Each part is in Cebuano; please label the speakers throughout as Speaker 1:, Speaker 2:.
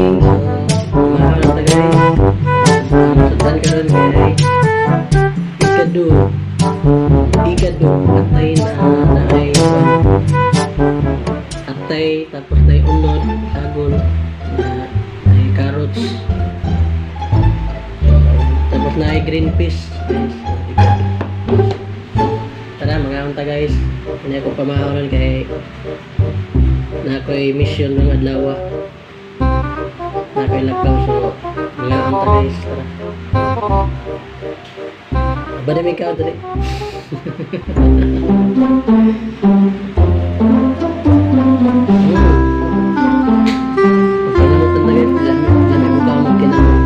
Speaker 1: Morning. So, mahal ta, guys. Sundan karon kay igado. Igado atay na naay atay, tapos na unod, sagol na ay carrots. Tapos na ay green peas, guys. So, igado. Tara, mangaon ta, guys. Hindi ako pamahaw kay na ako'y mission ng adlaw. Na ako'y lakaw, so mangaon ta, guys. Tara. Aba na may kao dali. Pagkanamutan na, guys, lami, lami mo ka magkinamot.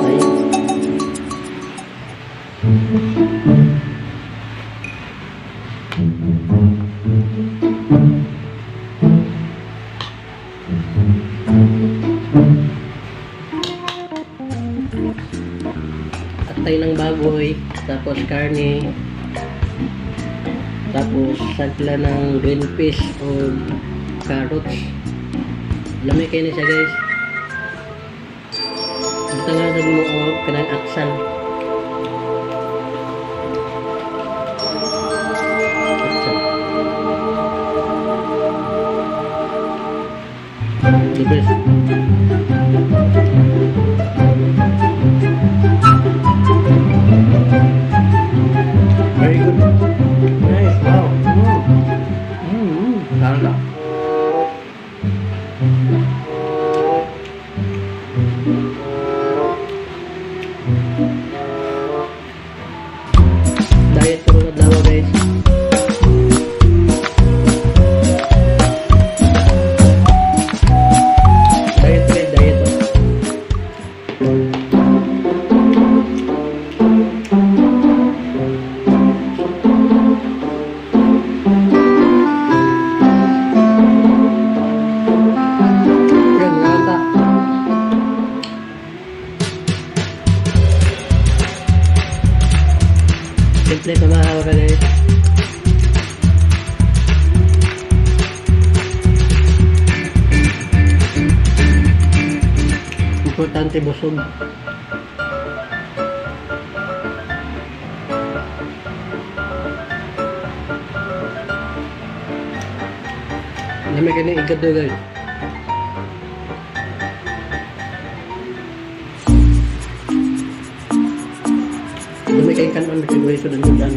Speaker 1: Ayun. Atay ng baboy, tapos karne, tapos sagla ng green peas o carrots. Lami kayo na siya, guys. Basta nga sabi mo o kanang atsal. Atsal. The best. Very good. Nice. Wow. Talaga. Diet karong adlaw, guys. Diet, guys, diet. Oh. Yan, mga ta. Simple pamahaw ka, guys. Importante busog. Lami kani igado, guys. Lami kay kanon bisag way sudan-sudan.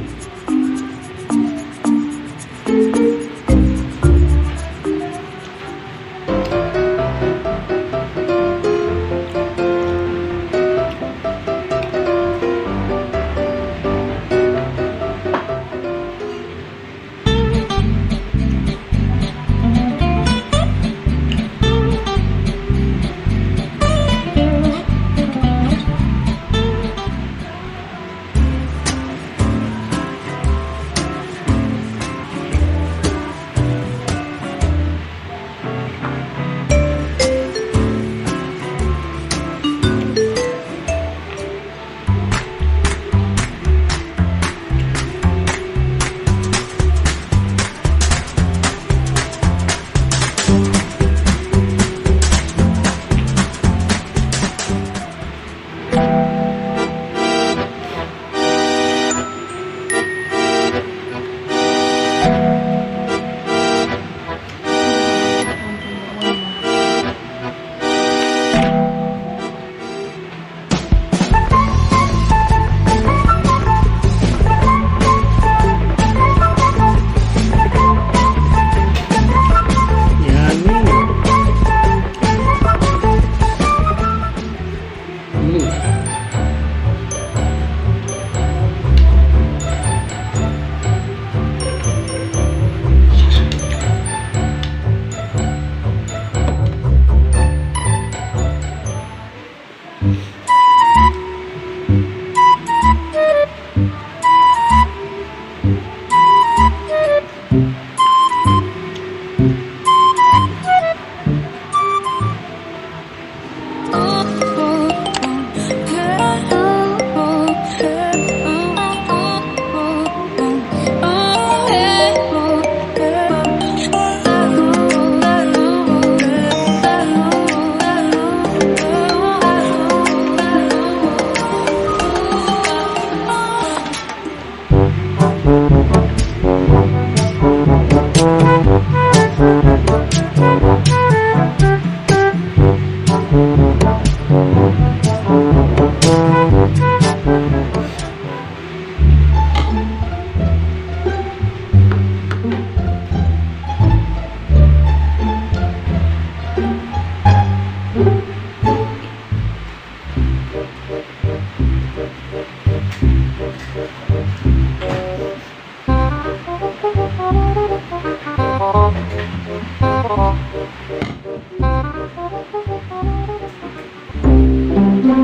Speaker 1: Mga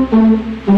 Speaker 1: brad.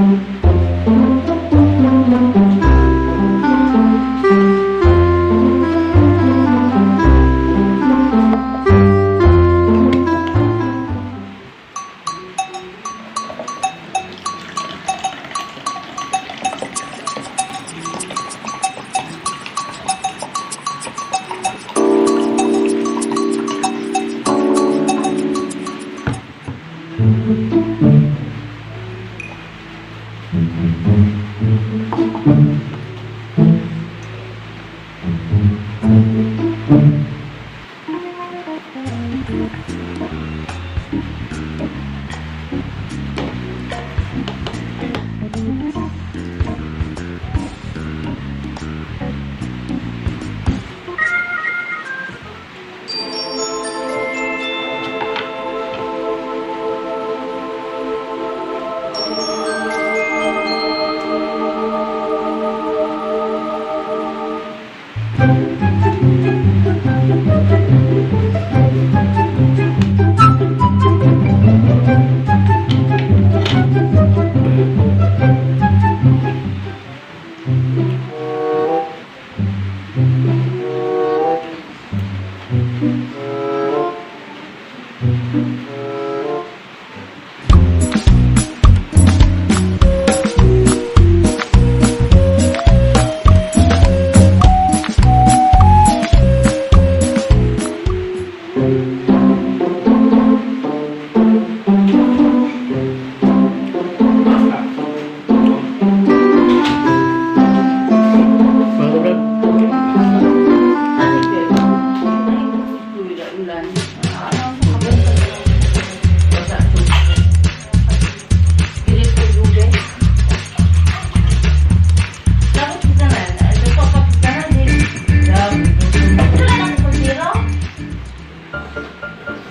Speaker 2: Ulan.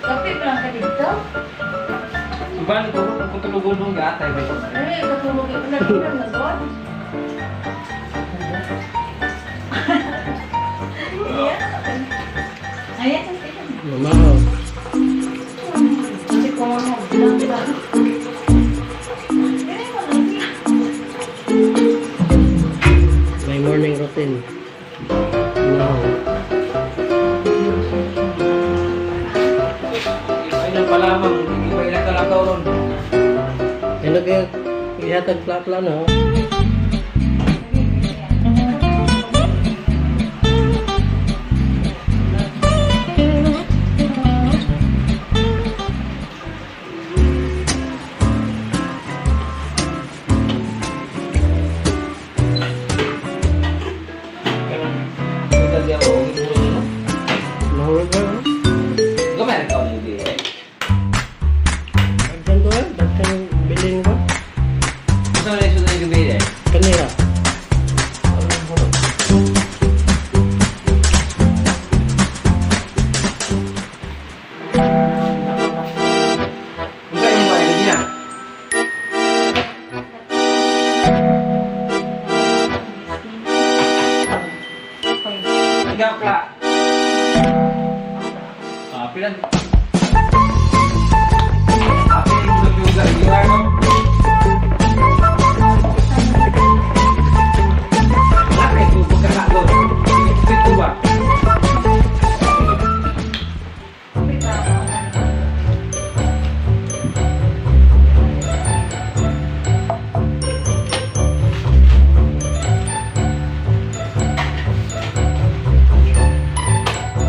Speaker 3: Kape pa lang ka dito?
Speaker 4: Subali ko, kung tulugon nung gatay, may
Speaker 3: Ay, katulog ka na lang na doon. Ayan, sa station.
Speaker 1: Mamaho.
Speaker 3: Kasi kung ano, bilang bilang.
Speaker 1: My morning routine. Mamaho.
Speaker 4: Ay lang pala lamang, hindi ba ilang kalakaw ron?
Speaker 1: Ano kaya? Ihatag pla-pla no?
Speaker 4: Ito siya ko, hindi mo rin, no?
Speaker 1: Mahulog ba? No?
Speaker 4: Gamay na ikaw hindi eh.
Speaker 1: Daghan ko eh. Daghan bilin ko.
Speaker 4: Gusto mo na yung sunod yung gabi eh?
Speaker 1: Kanira.
Speaker 4: Unsa yung mga energy na? Ikaw, Kla. Ah, pilan. Ah, pilan yung lugar, lugar mo. Bakit? Pagkakago. Ito ba?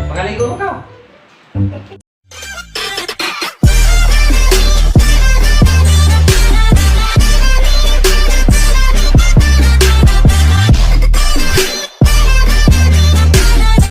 Speaker 4: Pakaligo mo ka.